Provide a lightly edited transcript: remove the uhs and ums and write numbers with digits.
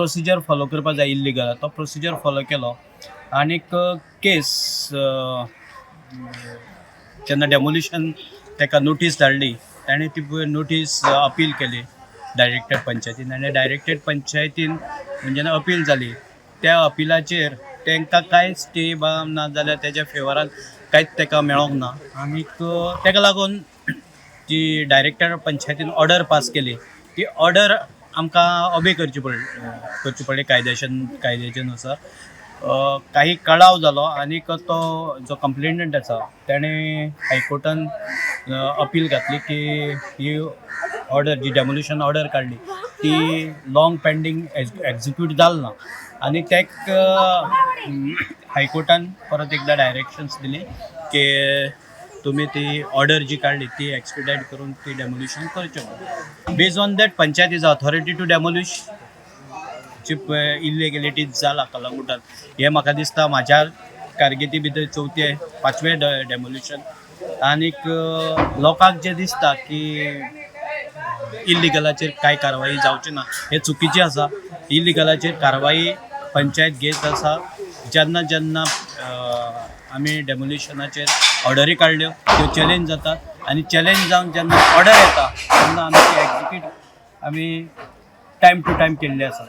Procedure follow करपा जाय illegal, तो प्रोसिजर फॉलो केलो. आनीक केस जेन्ना डेमोलिशन ताका नोटीस धाडली, ताणें ती नोटीस अपील केली डायरेक्टर पंचायतीन आनी डायरेक्टर पंचायतीन जेन्ना अपील जाली, त्या अपिलाचेर तांकां कांयच स्टे बा ना जाल्यार तेज्या फेवरान कांयच ताका मेळोंक ना. आनीक ताका लागून जी डायरेक्टर पंचायतीन ऑर्डर पास केली, ती ऑर्डर आमकां ऑबे करची पडली कायद्याच्या नुसार. काही कळाव जालो आनीक तो जो कंप्लेनंट आसा, तेणें हायकोर्टान अपील घातली की ही ऑर्डर जी डेमोलिशन ऑर्डर काडली, ती लाँग पेंडींग, एक्जिक्यूट जाल ना. आनी तेक हायकोर्टान परत एकदां डायरेक्शन्स दिली की तुमी ती ऑर्डर जी काडली, ती एक्सपिडायट करून ती डेमोलिशन करचें म्हणून. Based on that, panchayat is authority to demolish ji illegalities जाला कलंगूटान. हें म्हाका दिसता म्हाज्या कारकिर्दी भितर चवथें पांचवें डेमोलिशन. आनीक लोकांक जें दिसता की इल्लिगलाचेर कांय कारवाई जावची ना, हें चुकीचें आसा. इल्लिगलाचेर कारवाई पंचायत घेत आसा. जेन्ना जेन्ना आमी डेमोलिशनाचेर ऑर्डरी काडल्यो, त्यो चॅलेंज जातात आनी चॅलेंज जावन जेन्ना ऑर्डर येता, तेन्ना आमी ती एक्जिक्यूट आमी टायम टू टायम केल्ली आसा.